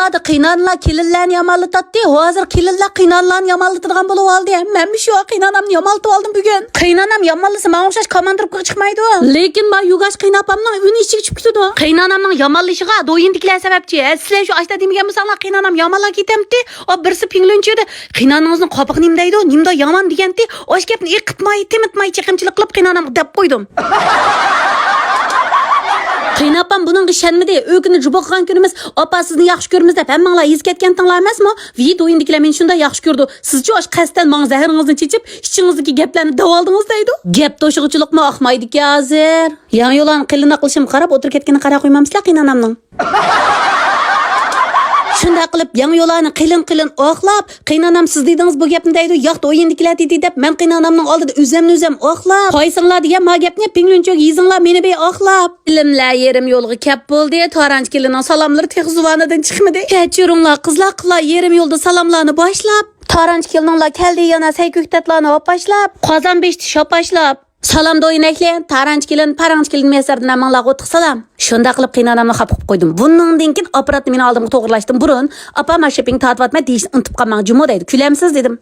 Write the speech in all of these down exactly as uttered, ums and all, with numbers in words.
ئادا قېينانىلار كېلىنلەرنى يامانلىتاتتى، ھازىر كېلىنلەر قېينانىلارنى يامانلىتىدىغان بولۇۋالدى. مەنمۇ شۇ قېينانامنى يامانلىتىۋالدىم بۈگۈن. قېينانام يامانلىسا ماڭا ئوخشاش كوماندىروپكىغا چىقمايدۇ. لېكىن ما يۇگاش قېيناپامنىڭ ئۈنى ئىچىگە چۈشۈپ كېتىدۇ. قېينانامنىڭ يامانلىشىغا دويىندىكىلەر سەۋەبچى. ھە، سىلەر شۇ ئاشتا دېمىگەن بولساڭلار، قېينانام يامانلاپ كېتەمتى. ئا، بىرسى پىڭلۈنچۈدە، قېينانىڭىزنىڭ قاپىقى نېمە دەيدۇ، نېمىدە يامان دېگەنتى. ئاش گەپنى ئېقىتماي، تېمىتماي، چېقىمچىلىق قىلىپ قېينانامغا دەپ قويدۇم. قېيناپام بۇنىڭغا ئىشەنمىدى. ئۆكۈنۈپ جۇبۇقىغان كۈنىمىز، ئاپا سىزنى ياخشى كۆرىمىز دەپ ھەممىڭلار يېزىپ كەتكەنتىڭلار ئەمەسمۇ؟ ۋىي، دويىندىكىلەر مېنى شۇنداق ياخشى كۆرىدۇ. سىزچۇ ئاش قەستەن ماڭا زەھىرىڭىزنى چېچىپ، ئىچىڭىزدىكى گەپلەرنى دەۋالدىڭىز دەيدۇ. گەپ توشۇغۇچىلىقمۇ ئاقمايدىكەن ھازىر. ياڭيولانىڭ قېلىن ئاقلىشىمغا قاراپ ئولتۇرۇپ كەتكىنىگە قاراپ قويمامسىلەر قېينانامنىڭ؟ شۇنداق قىلىپ ياڭيولانى قېلىن-قېلىن ئاقلاپ، قېينانام سىز دېدىڭىز بۇ گەپنى دەيدۇ، ياق دويىندىكىلەر دېدى دەپ مەن قېينانامنىڭ ئالدىدا ئۆزەمنى ئۆزەم ئاقلاپ، قايسىڭلار دېگەن ما گەپنى پىڭلۈنچۆگە يېزىڭلار مېنى بىر ئاقلاپ. فىلىملەر يېرىم يولغا كەپ بولدى، تارانچى كېلىننىڭ سالاملىرى تېخى زۇۋانىدىن چىقمىدى. كەچۈرۈڭلار قىزلار، قىلار يېرىم يولدا سالاملارنى باشلاپ. تارانچى كېلىنىڭلار كەلدى يەنە سەي كۆكتاتلارنى ھاپاشلاپ، قازان بېشىدا شاپاشلاپ. سالام دوينەكلى، تارانچى كېلىن، پاراڭچى كېلىن مىيەسەردىن ھەممىڭلارغا ئوتلۇق سالام. شۇنداق قىلىپ قېينانامنى خاپا قىلىپ قويدۇم. بۇنىڭدىن كېيىن ئاپپاراتنى مېنىڭ ئالدىمغا توغرىلاشتىن بۇرۇن، ئاپا، مانا شېپىڭ تارتىۋاتىمەن دېيىشنى ئۇنتۇپ قالماڭ جۇمۇ دەيدۇ. كۈلەمسىز دېدىم.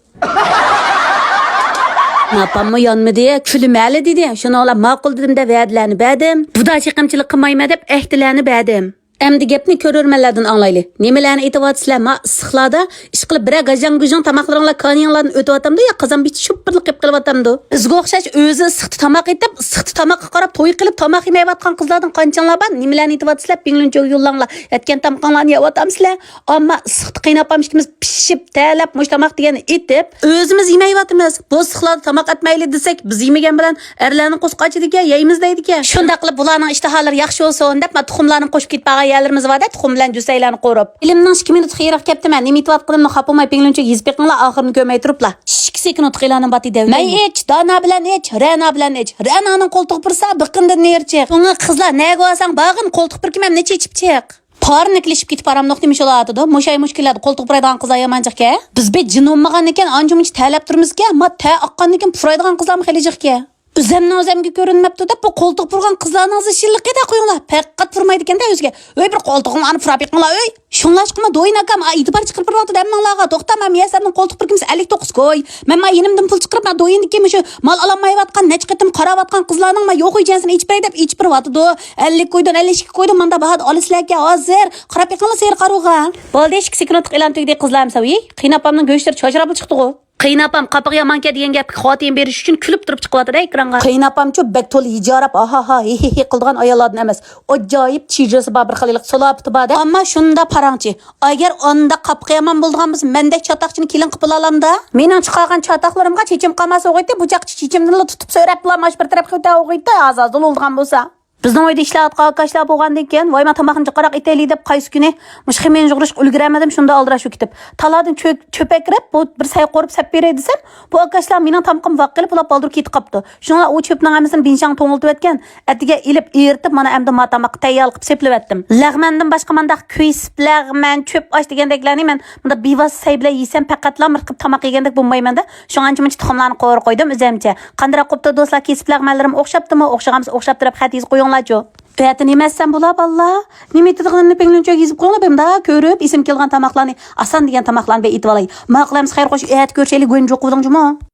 ئاپاممۇ يانمىدى، كۈلىمەلى دېدى. شۇنىڭ بىلەن ماقۇل دېدىم-دە، ۋەدىلەرنى بەردىم. بۇدا چېقىمچىلىق قىلمايمەن دەپ ئەھدىلەرنى بەردىم. ئەمدى گەپنى كۆرۈرمەنلەردىن ئاڭلايلى. نېمىلەرنى ئېتىۋاتىسىلەر ما ئىسسىقلاردا؟ ئىشقىلىپ بىرەر گاژاڭ-گۇژاڭ تاماقلىرىڭلار كانىيىڭلاردىن ئۆتۈۋاتامدۇ يا قازان بېشىدا شۇپپىرلىق قىلىپ قېلىۋاتامدۇ؟ بىزگە ئوخشاش ئۆزى ئىسسىقتا تاماق ئېتىپ، ئىسسىقتا تاماققا قاراپ توي قىلىپ تاماق يېمەيۋاتقان قىزلاردىن قانچىڭلار بار؟ نېمىلەرنى ئېتىۋاتىسىلەر؟ پىڭلۈنچۆگە يوللاڭلار. ئەتكەن تامىقىڭلارنى يەۋاتامسىلەر؟ ئەمما ئىسسىقتا قېيناپام ئىككىمىز پىشىپ، تەرلەپ، مۇشۇ تاماق دېگەننى ئېتىپ، ئۆزىمىز يېمەيۋاتىمىز. بۇ ئىسسىقلاردا تاماق ئەتمەيلى دېسەك، بىز يېمىگەن بىلەن ئەرلەرنىڭ قورسىقى ئاچىدىكەن، يەيمىز دەيدىكەن. شۇنداق قىلىپ بۇلارنىڭ ئىشتىھالىرى ياخشى بولسۇن دەپ، ما تۇخۇملارنى قوشۇپ كېتىپ بارغان يەرلىرىمىز بار-دە، تۇخۇم بىلەن جۈسەيلەرنى قورۇپ. فىلىمنىڭ ئىككى مىنۇتلۇق يېرىغا كەپتىمەن. نېمە ئېتىۋاتقىنىمنى خاپا بولماي پىڭلۈنچۆگە يېزىپ بېقىڭلار، ئاخىرىنى كۆرمەي تۇرۇپلا. ئىككى سېكۇنتلۇق ئېلانىم بار دەۋرىم. مەي ئىچ، دانا بىلەن ئىچ، رەنا بىلەن ئىچ. رەنانىڭ قولتۇقى پۇرسا، بىقىندىن نېرى چىق. شۇڭا قىزلار نەگە بارساڭ بارغىن، قولتۇق پۇرىكىمەمنى چېچىپ چىق. پارىنى كېلىشىپ كېتىپ ئاراملىق نېمە شۇلاتىدۇ؟ مۇشاي مۇشكىلەردە قولتۇق پۇرايدىغان قىزلار يامانجىقكەن. بىز بىر جىن ئۇنمىغاندىكىن ئانچە مۇنچە تەرلەپ تۇرىمىزكەن، ما تەر ئاققاندىكىن پۇرايدىغان قىزلارمۇ خېلى جىقكەن. ئۆزەمنىڭ ئۆزەمگە كۆرۈنمەپتۇ دەپ بۇ قولتۇق پۇرىغان قىزلارنىڭ زىچىنلىقى دە قويۇڭلار. پەقەت پۇرمايدىكەن-دە ئۆزىگە. ئۆي بىر قولتۇقۇڭلارنى پۇراپ بېقىڭلار ئۆي. شۇڭلاشقىمۇ دويىن ئاكام ئا ئېتىبار چىقىرىپ بېرىۋاتىدۇ ھەممىڭلارغا. توختا، مەن مىيەسەرنىڭ قولتۇق پۇرىكىمىز ئەللىك توققۇز كوي. مەن ما يېنىمدىن پۇل چىقىرىپ، ما دويىندىكى مۇشۇ مال ئالالمايۋاتقان، نەچچە قېتىم قاراۋاتقان قىزلارنىڭ ما يوقۇي جەنسىنى ئېچىپ بېرەي دەپ ئېچىپ بېرىۋاتىدۇ. ئەللىك كويدىن ئەللىك ئىككى كويدىن ماندا باھادا ئالىسىلەركەن ھازىر. قاراپ بېقىڭلار سېرى قارىغا. بولدى، ئىككى سېكۇنتلۇق ئېلان تۈگىدى قىزلار ئەمسە. ۋىي، قېيىنئاپامنىڭ گۆشلىرى چاچراپلا چىقتىغۇ. قېيىنئاپام قاپىقى يامانكەن دېگەن گەپكە خاتىمە بېرىش ئۈچۈن كۈلۈپ تۇرۇپ چىقىۋاتىدۇ ئېكرانغا. قېيىنئاپامچۇ بەك تولا ھىجاراپ، ھاھاھا، ھىھىھى قىلىدىغان ئاياللاردىن ئەمەس. ئاجايىپ چېھرىسى بار، بىر خىل ھېلىقى سالاپىتى بار-دە. ئەمما شۇنداق پاراڭچى. ئەگەر ئانداق قاپىقى يامان بولىدىغان بولسا، مەندەك چاتاقچىنى كېلىن قىلىپ بولالامدا؟ مېنىڭ چىقارغان چاتاقلىرىمغا چېچىم قالماس ئوغۇيتتى، بۇ چاقچى چېچىمدىنلا تۇتۇپ سۆرەپلا ماش بىر تەرەپكە ئۆتە ئوغۇيتتى، ئاز-ئاز ئۇلۇلىدىغان بولسا. بىزنىڭ ئۆيدە ئىشلەۋاتقان ئاكاشلار بولغاندىن كېيىن، ۋاي، ما تاماقنى جىقراق ئېتەيلى دەپ، قايسى كۈنى مۇشۇ خېمىرنى يۇغۇرۇشقا ئۇلگۈرەلمىدىم، شۇنداق ئالدىراش بولۇپ كېتىپ. تالادىن چۆ-، چۆپ ئەكىرىپ، بۇ بىر سەي قورۇپ سەپ بېرەي دېسەم، بۇ ئاكاشلار مېنىڭ تامىقىمنى ۋاققىلىپ ئۇلاپ بالدۇر كېتىپ قاپتۇ. شۇڭا ئۇ چۆپنىڭ ھەممىسىنى بىنشاڭ توڭلىتىۋەتكەن. ئەتىگە ئېلىپ ئېرىتىپ، مانا ئەمدى ما تاماققا تەييارلىق قىلىپ سېپىلىۋەتتىم. لەغمەندىن باشقا مانداق كۆيسىپ لەغمەن، چۆپ ئاش دېگەندەكلەرنى مەن مۇنداق بىۋاسىتە سەي بىلەن يېسەم، پەقەتلا بىر قىپ تاماق يېگەندەك بولمايمەن-دە. شۇڭا ئانچە-مۇنچە تۇخۇملارنى قورۇپ قويدۇم ئۆزۈمچە. قانداق قوپتۇ دوستلار، كېسىپ لەغمەنلىرىم ئوخشاپتىمۇ، ئوخشىغانمىسا ئوخشاپ تۇرۇپ خەت يېزىپ قويۇڭلارچۇ. بۇ ھەتتە نېمە ئەتسەم بولا بالىلار؟ نېمە ئېتىدىغىنىمنى پىڭلىنچۆگە يېزىپ قويۇڭلار، بەمدا كۆرۈپ ئېسىم كېلىدىغان تاماقلارنى، ئاسان دېگەن تاماقلارنى بىر ئېتىۋالاي. ماقۇل ئەمسە خەير خوش، ئەتە كۆرۈشەيلى، گۇنجۇقۇۋېلىڭ جۇمۇ.